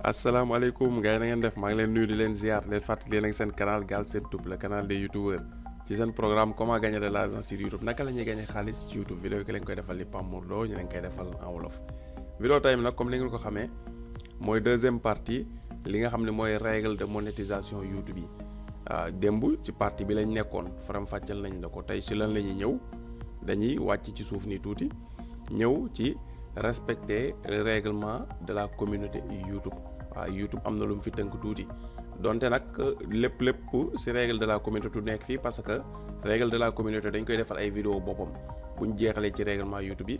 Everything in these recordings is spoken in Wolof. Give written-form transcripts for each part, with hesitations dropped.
asalaamaaleykum gars yi na ngeen def maa ngi leen nuyu di leen ziar leen fàttali leen ak seen canal Galsen Tube le canal des youtubeurs ci seen programme comment gagner de l'argent sur YouTube naka la ñuy gagner xaalis ci YouTube vidéo ki leen koy defal li Pam Morlo ñu leen koy defal en wolof. vidéo tey mi nag comme ni ngeen ko xamee mooy deuxième partie li nga xam ne mooy règle de monétisation YouTube yi démb ci partie bi lañ nekkoon faram fàccal nañ la ko tey ci lan la ñuy ñëw dañuy wàcc ci suuf ni tuuti ñëw ci respecter le règlement de la communauté YouTube. YouTube am na lu mu fi tënk tuuti donte nag lépp ci règle de la communauté du nekk fii parce que règle de la communauté dañ koy defal ay vidéo boppam buñ jeexalee ci règlement YouTube yi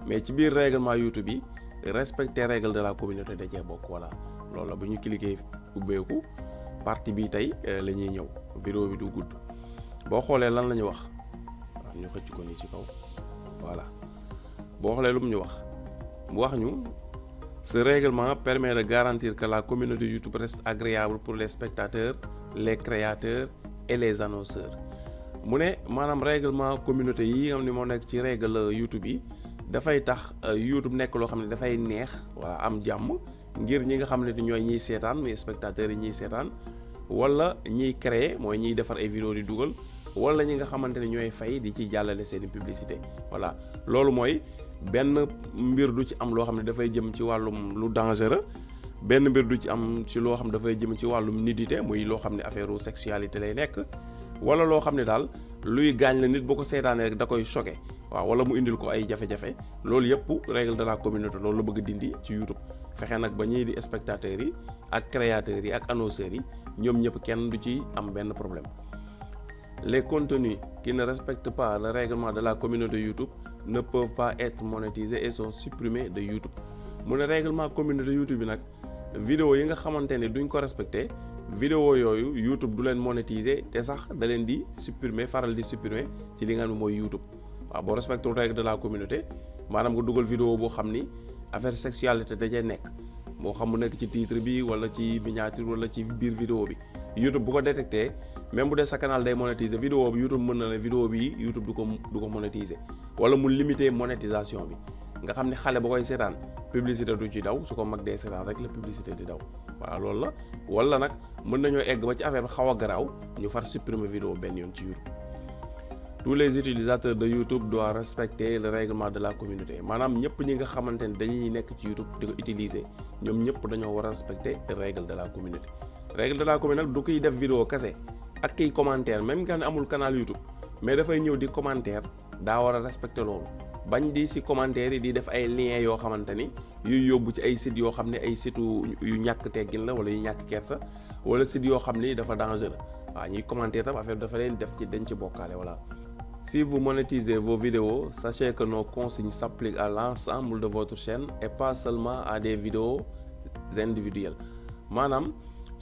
mais ci biir règlement YouTube yi respecter règle de la communauté da cee bokk voilà loolu la bu ñu cliquer ubbeeku partie bi tey la ñuy ñëw vidéo bi du gudd boo xoolee lan la ñu wax ñu xëcc ko nii ci kaw voilà boo xoolee lu mu ñu wax ñu ce règlement permet de garantir que la communauté YouTube reste agréable pour les spectateurs, les créateurs et les annonceurs. mu ne maanaam règlement communauté yi nga xam ne moo nekk ci règle YouTube yi dafay tax YouTube nekk loo xam ne dafay neex wala am jàmm ngir ñi nga xam ne ñooy ñiy seetaan muy spectateurs yi ñiy seetaan wala ñiy créer mooy ñiy defar ay vidéo di dugal wala ñi nga xamante ne ñooy fay di ci jàllale seeni publicité voilà loolu mooy benn mbir du ci am loo xam ne dafay jëm ci wàllum lu dangereux benn mbir du ci am ci loo xam ne dafay jëm ci wàllum nudité muy loo xam ne affaire sexualité lay nekk wala loo xam ne daal luy gaañ la nit boo ko seetaanee rek da koy choqué waaw wala mu indil ko ay jafe-jafe loolu yëpp règle de la communauté loolu la bëgg dindi ci YouTube fexe nag ba ñii di spectateurs yi ak créateurs yi ak annonceurs yi ñoom ñëpp kenn du ci am benn problème. Les contenus qui ne respectent pas le règlement de la communauté YouTube ne peuvent pas être monétisés et sont supprimés de YouTube. mu ne règlement communauté YouTube bi nag vidéo yi nga xamante ne duñ ko respecté vidéo yooyu YouTube du leen monétiser te sax da leen di supprimer faral di supprimer ci li nga xam ne mooy YouTube waaw boo respecté règle de la communauté maanaam nga dugal vidéo boo xam ni affaire sexualité da cee nekk moo xam mu nekk ci titre bi wala ci miniature wala ci biir vidéo bi YouTube bu ko détecté même bu dee sa canal day monétiser vidéo bi YouTube mën na la vidéo bi YouTube du ko monétiser wala mu limiter monétisation bi nga xam ne xale ba koy seetaan publicité du ci daw su ko mag dee seetaan rek la publicité di daw voilà loolu la wala nag mën nañoo egg ba ci affaire bi xaw a garaaw ñu far supprimer vidéo benn yoon ci YouTube. Tous les utilisateurs de YouTube doivent respecter le règlement de la communauté maanaam ñëpp ñi nga xamante ne dañuy nekk ci YouTube di ko utiliser ñoom ñëpp dañoo war a respecter règle de la communauté. règle de la communauté nag du koy def vidéo kese ak kiy commentaire même nga ne amul canal YouTube mais dafay ñëw di commentaire daa war a respecter loolu bañ di si commentaire yi di def ay liens yoo xamante ni yuy yóbbu ci ay sites yoo xam ne ay sites yu ñàkk teggin la wala yu ñàkk kersa wala sites yoo xam ni dafa dangereux waaw ñuy commentaire tam affaire dafa leen def ci dañ ci bokkaale voilà. Si vous monétisez vos vidéos, sachez que nos consignes s'appliquent à l'ensemble de votre chaîne et pas seulement à des vidéos individuelles maanaam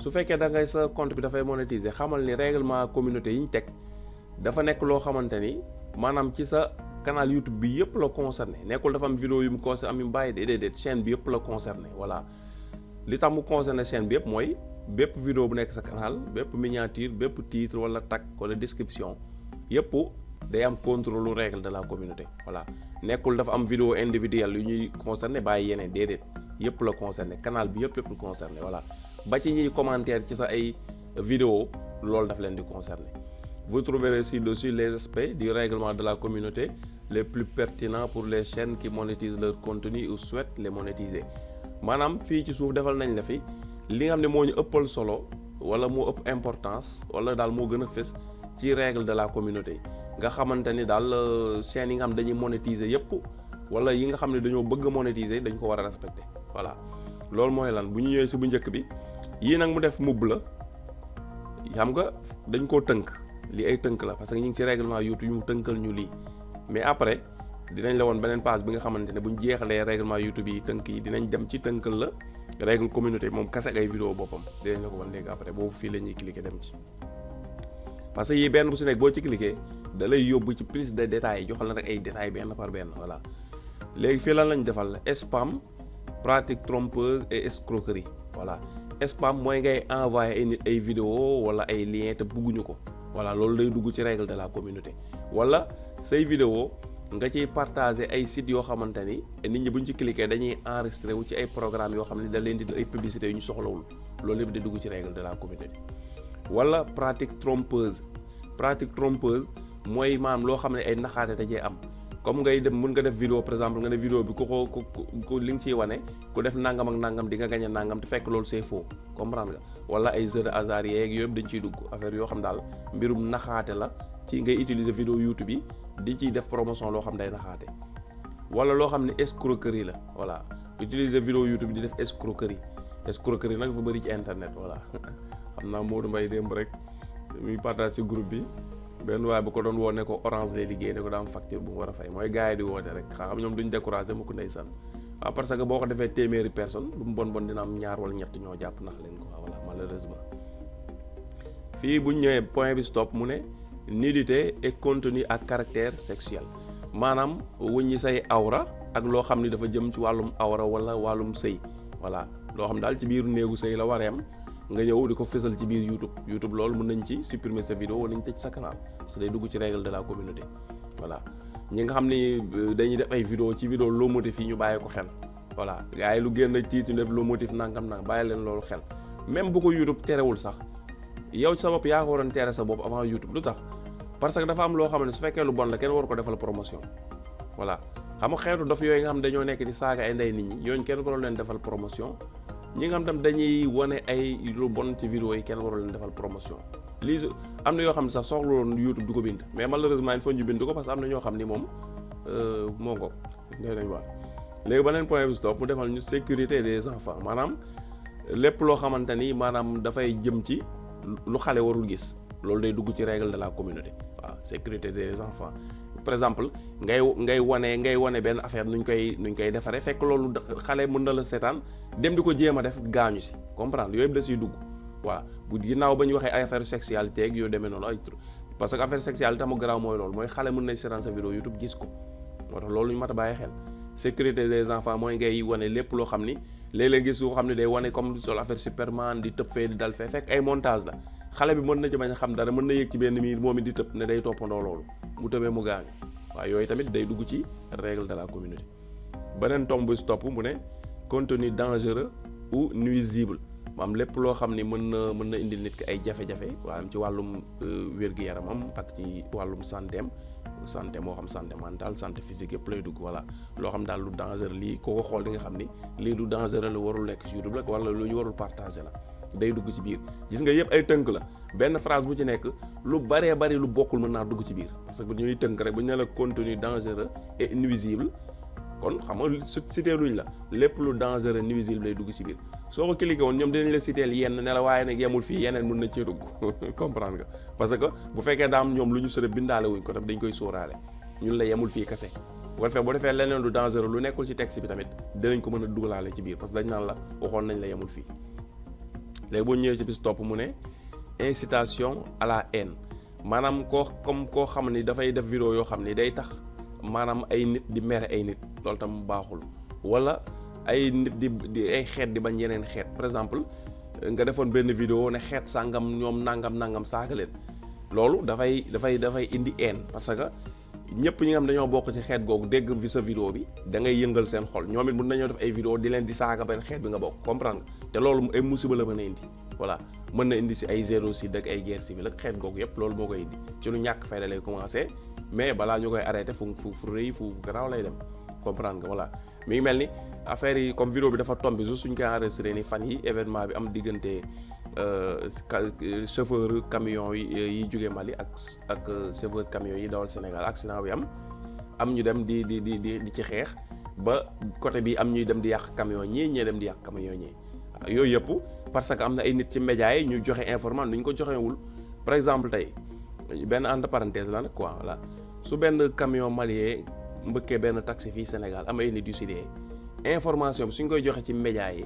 su fekkee da ngay sa compte bi dafay monétiser xamal ni règlement communauté yi ñu teg dafa nekk loo xamante ni maanaam ci sa canal YouTube bi yëpp la concerné nekkul dafa am vidéo yu mu concerné am yu mu bàyyi déedéet chaîne bi yëpp la concerné voilà li tax mu concerné chaîne bi yëpp mooy bépp vidéo bu nekk sa canal bépp miniature bépp titre wala tag wala description yëpp day am contrôle règle de la communauté voilà nekkul dafa am vidéo individuelle yu ñuy concerné bàyyi yeneen déedéet yëpp la concerné canal bi yëpp la concerné voilà ba ci ñuy commentaire ci sa ay vidéo loolu daf leen di concerné. Vous trouverez ci-dessus les aspects du règlement de la communauté les plus pertinents pour les chaînes qui monétisent leur contenu ou souhaitent les monétiser maanaam fii ci suuf defal nañ la fi li nga xam ne moo ñu ëppal solo wala moo ëpp importance wala daal moo gën a fës ci règle de la communauté nga xamante ni daal chaînes yi nga xam dañuy monétiser yëpp wala yi nga xam ne dañoo bëgg a monétiser dañ ko war a respecter voilà loolu mooy lan bu ñu ñëwee si bu njëkk bi yii nag mu def mubb la xam nga dañ koo tënk lii ay tënk la parce que ñu ngi ci règlement YouTube yu mu tënkal ñu lii mais après dinañ la woon beneen page bi nga xamante ne bu ñu jeexalee règlement YouTube yi tënk yi dinañ dem ci tënkal la règle communauté moom kase ay vidéo boppam dinañ la ko wan léegi après boobu fii la ñuy cliquer dem ci parce que yii benn bu si nekk boo ci cliquer da lay yóbbu ci plus de détails joxal na rek ay détails benn par benn voilà léegi fii lan lañ defal spam pratique trompeuse et escroquerie voilà spam mooy ngay envoyer ay nit ay vidéo wala ay liens te bugguñu ko voilà loolu day dugg ci règle de la communauté wala say vidéo nga ciy partager ay sites yoo xamante ni nit ñi buñ ci cliquer dañuy enregistrer wu ci ay programmes yoo xam ne da leen di ay publicités yu ñu soxlawul loolu yëpp di dugg ci règle de la communauté. wala pratique trompeuse mooy maanaam loo xam ne ay naxaate da cee am comme ngay dem mun nga def vidéo par exemple nga ne vidéo bi ku li nga ciy wane ku def nangam ak nangam di nga gagné nangam te fekk loolu c'est faux comprendre nga. wala ay jeux de hasard yeeg yooyu dañ ciy dugg affaire yoo xam daal mbirum naxaate la ci ngay utiliser vidéo YouTube yi di ciy def promotion loo xam day naxaate. wala loo xam ne escroquerie la voilà utiliser vidéo YouTube di def escroquerie nag dafa bëri ci internet voilà xam naa Modou Mbaye démb rek muy partage ci groupe bi benn waaye bu ko doon woo ne ko Orange lay liggéey ne ko daa am facture bu mu war a fay mooy gars yi di woote rek xam ñoom duñ découragé mu ko ndeysaan waaw parce que boo ko defee téeméeri personne lu mu bon dina am ñaar wala ñett ñoo jàpp nax leen ko voilà malheureusement. fii buñ ñëwee point bi stop mu ne nudité et contenu à caractère sexuel maanaam wuññi say awra ak loo xam ni dafa jëm ci wàllum awra wala wàllum sëy voilà loo xam daal ci biir néegu sëy la wareem nga ñëw di ko fësal ci biir YouTube loolu mën nañ ci supprimer sa vidéo wala ñu tëj sa canal parce que day dugg ci règle de la communauté voilà. ñi nga xam ni dañuy def ay vidéo ci vidéo low motif yi ñu bàyyi ko xel voilà gars yi lu génn tiit ñu def low motif nangam bàyyi leen loolu xel même bu ko YouTube terewul sax yow ci sa bopp yaa ko waroon tere sa bopp avant YouTube lu tax parce que dafa am loo xam ne su fekkee lu bon la kenn waru ko defal promotion voilà xam nga xeetu dof yooyu nga xam dañoo nekk di saaga ay ndey nit ñi yooyu kenn ko leen defal promotion ñi nga xam tam dañuy wane ay lu bon ci vidéo yi kenn waru leen defal promotion lii am na yoo xam ne sax soxla woon YouTube du ko bind mais malheureusement il faut ñu bind ko parce que am na ñoo xam ni moom moo ko day nañ wax léegi beneen point bi stop mu defal ñu sécurité des enfants maanaam lépp loo xamante ni maanaam dafay jëm ci lu xale warul gis loolu day dugg ci règle de la communauté waaw sécurité des enfants par exemple ngay wane benn affaire nuñ koy defaree fekk loolu xale mën na la seetaan dem di ko jéem a def gaañu si comprendre yooyu yëpp da siy dugg voilà bu ginnaaw ba ñu waxee ay affaire sexualité ak yoo demee noonu ay parce que affaire sexualité mu garaaw mooy loolu mooy xale mën nañ seetaan sa vidéo YouTube gis ko moo tax loolu ñu mat a bàyyi xel sécurité des enfants mooy ngay wane lépp loo xam ni léeg-léeg gis loo xam ne day wane comme sol affaire Superman di tëb fee di dal fee fekk ay montage la xale bi mën na ci bañ a xam dara mën na yëg ci benn miir moom it di tëb ne day toppandoo loolu mu tëbee mu gaañu waaw yooyu tamit day dugg ci règle de la communauté. beneen tomb bu stop mu ne contenu dangereux ou nuisible maanaam lépp loo xam ni mën na indil nit ki ay jafe-jafe waaye ci wàllum wér-gu-yaramam ak ci wàllum santé moo xam santé mentale santé physique yëpp lay dugg voilà loo xam daal lu dangereux lii koo ko xool di nga xam ni lii lu dangereux la warul nekk ci YouTube la wala lu ñu warul partager la day dugg ci biir gis nga yëpp ay tënk la benn phrase bu ci nekk lu baree bari lu bokkul mën naa dugg ci biir parce que ñuy tënk rek bu ñu ne la contenu dangereux et nuisible kon xam nga cité luñ la lépp lu dangereux nuisible lay dugg ci biir soo ko cliqué woon ñoom dinañ la citeel yenn ne la waaye nag yemul fii yeneen mën na cee dugg comprendre nga parce que bu fekkee daam ñoom lu ñu sore bindaale wuñ ko tam dañ koy sóoraale ñun la yemul fii kese boo defee leneen lu dangereux lu nekkul ci texte bi tamit dinañ ko mën a dugalaale ci biir parce que dañ naan la waxoon nañ la yemul fii léegi boo ñëwee ci bis topp mu ne incitation à la haine maanaam koo xam ni dafay def vidéo yoo xam ni day tax maanaam ay nit di mere ay nit loolu tam baaxul wala ay nit di ay xeet di bañ yeneen xeet par exemple nga defoon benn vidéo ne xeet sàngam ñoom nangam saaga leen loolu dafay indi haine parce que ñëpp ñi nga xam dañoo bokk ci xeet googu dégg fi sa vidéo bi da ngay yëngal seen xol ñoom it mën nañoo def ay vidéo di leen di saaga benn xeet bi nga bokk comprendre nga te loolu ay musiba la mën a indi voilà mën na indi si ay génocide ak ay guerre civile ak xeet googu yëpp loolu moo koy indi ci lu ñàkk fayda lay commencé mais balaa ñu koy arrêté fu rëy fu garaaw lay dem comprendre nga voilà mi ngi mel ni affaire yi comme vidéo bi dafa tombé juste suñ koy enregistré ni fan yi événement bi am diggante chauffeur camion yi jóge Mali ak chauffeur camion yi dawal Sénégal accident bi am ñu dem di ci xeex ba côté bi am ñuy dem di yàq camion ñee dem di yàq camion ñee yooyu yëpp parce que am na ay nit ci médias yi ñu joxe information nu ñu ko joxewul par exemple tey benn entre parenthèse la nag quoi voilà su benn camion malien mbëkkee benn taxi fii Sénégal am ay nit yu si dee information bi suñ koy joxe ci médias yi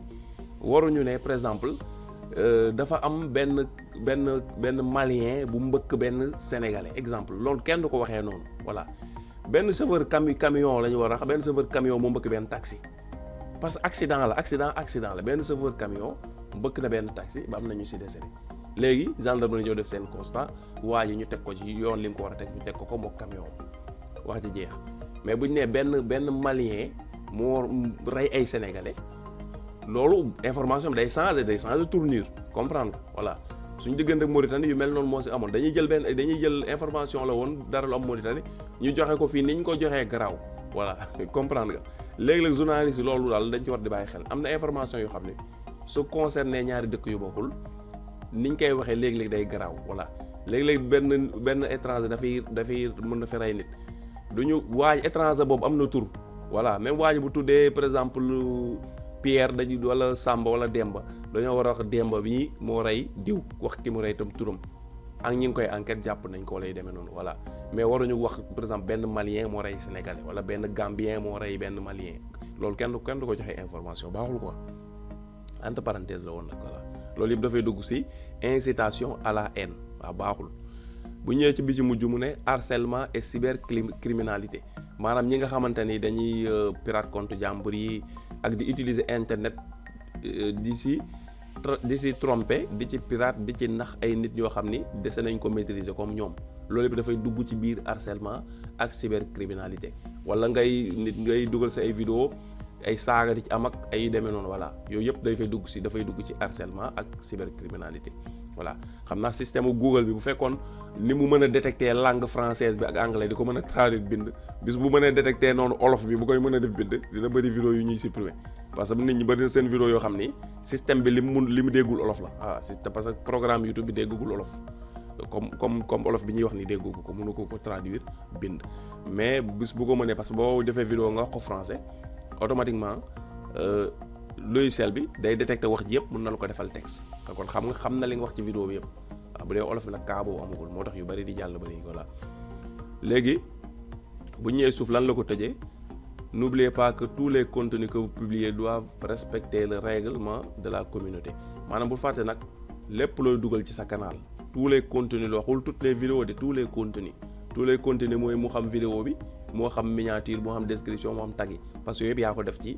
waruñu ne par exemple dafa am benn malien bu mbëkk benn sénégalais exemple loolu kenn du ko waxee noonu voilà benn chauffeur camion la ñu war a wax benn chauffeur camion mu mbëkk benn taxi parce que accident la benn chauffeur camion mbëkk na benn taxi ba am na ñu si décédé léegi gendarmerie ñoo def seen constat waa ji ñu teg ko ci yoon li nga ko war a teg ñu teg ko mook camion wax ji jeex mais bu ñu nee benn malien moo rey ay sénégalais loolu information bi day changer tournure comprendre voilà suñu diggante ak Mauritanie yu mel noonu moo si amoon dañuy jël information la woon dara lu am Mauritanie ñu joxe ko fii ni ñu ko joxee garaaw voilà comprendre nga léegi-léeg journaliste yi loolu daal dañ ci war di bàyyi xel am na information yoo xam ne su concerné ñaari dëkk yu bokkul niñ koy waxee léegi-léeg day garaaw voilà léegi-léeg benn étranger dafay mën na fi rey nit duñu waaj étranger boobu am na tur voilà même waaj bu tuddee par exemple Pierre wala Samba wala Demba dañoo war a wax Demba bi moo rey diw wax ki mu rey itam turam ak ñi ngi koy enquête jàpp nañ ko lay demee noonu voilà mais waruñu wax par exemple benn malien moo rey sénégalais wala benn gambien moo rey benn malien loolu kenn du ko joxe information baaxul quoi entre parenthèse la woon nag voilà loolu yëpp dafay dugg ci incitation à la haine waaw baaxul. bu ñëwee ci bi ci mujj mu ne harcèlement et cybercriminalité maanaam ñi nga xamante ni dañuy pirate compte jàmbur yi ak di utiliser internet di ci tromper di ci pirate di ci nax ay nit ñoo xam ni dese nañ ko maîtriser comme ñoom loolu yëpp dafay dugg ci biir harcèlement ak cybercriminalité wala ngay dugal sa ay vidéo ay saaga di ci am ak ay demee noonu voilà yooyu yëpp dafay dugg ci harcèlement ak cybercriminalité voilà xam naa système Google bi bu fekkoon ni mu mën a détecter langue française bi ak anglais di ko mën a traduire bind bis bu mënee détecter noonu olof bi bu koy mën a def bind dina bëri vidéo yu ñuy supprimer parce que nit ñi bëri na seen vidéo yoo xam ni système bi li mu déggul olof la waaw système parce que programme YouTube bi déggul olof comme olof bi ñuy wax ni déggu ko mënu ko traduire bind mais bis bu ko mënee parce que boo defee vidéo nga wax ko français automatiquement logiciel bi day détecter wax ji yëpp mën na la ko defal texte kon xam na li nga wax ci vidéo bi yëpp waaw bu dee olof bi nag kaa boobu amagul moo tax yu bari di jàll bari voilà léegi bu ñëwee suuf lan la ko tëjee n'oubliez pas que tous les contenus que vous publiez doivent respecter le règlement de la communauté maanaam bu fàtte nag lépp looy dugal ci sa canal tous les contenus la waxul toutes les vidéos de tous les contenus mooy mu xam vidéo bi moo xam miniature moo xam description moo xam tag yi parce que yooyu yëpp yaa ko def ci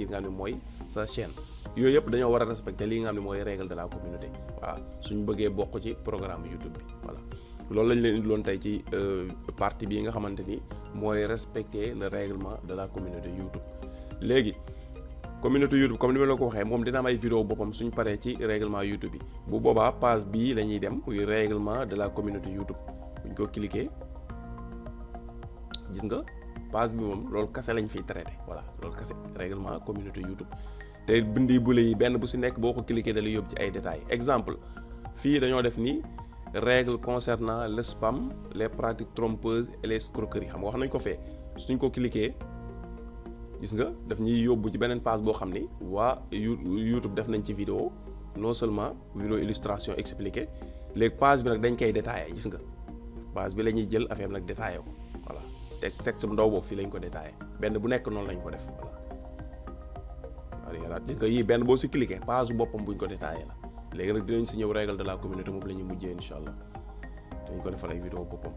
nga xam ne mooy sa chaîne yooyu yëpp dañoo war a respecter li nga xam ne mooy règle de la communauté voilà suñu bëggee bokk ci programme YouTube bi voilà loolu lañ leen indiloon tey ci partie bii nga xamante ni mooy respecter le règlement de la communauté YouTube léegi communauté YouTube comme ni ma la ko waxee moom dina am ay vidéo boppam suñ paree ci règlement YouTube bi bu boobaa page bii la ñuy dem muy règlement de la communauté YouTube buñ ko cliquer gis nga page bi moom loolu kase lañ fiy traité voilà loolu kase règlement communauté YouTube te bindi bule yi benn bu si nekk boo ko cliquer da lay yóbbu ci ay détails exemple fii dañoo def ni règle concernant le spam les pratiques trompeuses et les escroqueries xam nga wax nañ ko fee suñ ko cliquer gis nga daf ñuy yóbbu ci beneen page boo xam ni waa YouTube def nañ ci vidéo non seulement vidéo illustration expliqué léegi page bi nag dañ koy détaillé gis nga page bi la ñuy jël affaire nag détaillé ko voilà te texte bu ndaw boobu fii lañ ko détaillé benn bu nekk noonu lañ ko def voilà gis nga yii benn boo si cliqué page boppam buñ ko détaillé la léegi nag dinañ si ñëw règle de la communauté moom la ñuy mujjee incha allah dañ ko defal ay vidéo boppam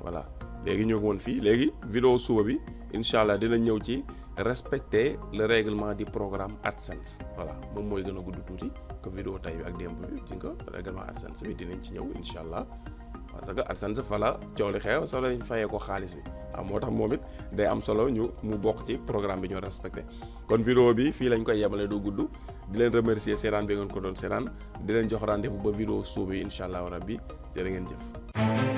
voilà léegi ñoo ngi woon fii léegi vidéo suba bi incha allah dinañ ñëw ci respecter le règlement du programme AdSense voilà moom mooy gën a gudd tuuti que vidéo tay bi ak démb bi ci nga règlement AdSense bi dinañ ci ñëw incha allah parce que AdSense fa la coow li xew soo lañ fayee ko xaalis bi waaw moo tax moom it day am solo mu bokk ci programme bi ñoo respecté kon vidéo bi fii lañ koy yemale du gudd di leen remercier seetaan bi ngeen ko doon seetaan di leen jox rendez-vous ba vidéo suubi incha allah rabbi jërë ngeen jëf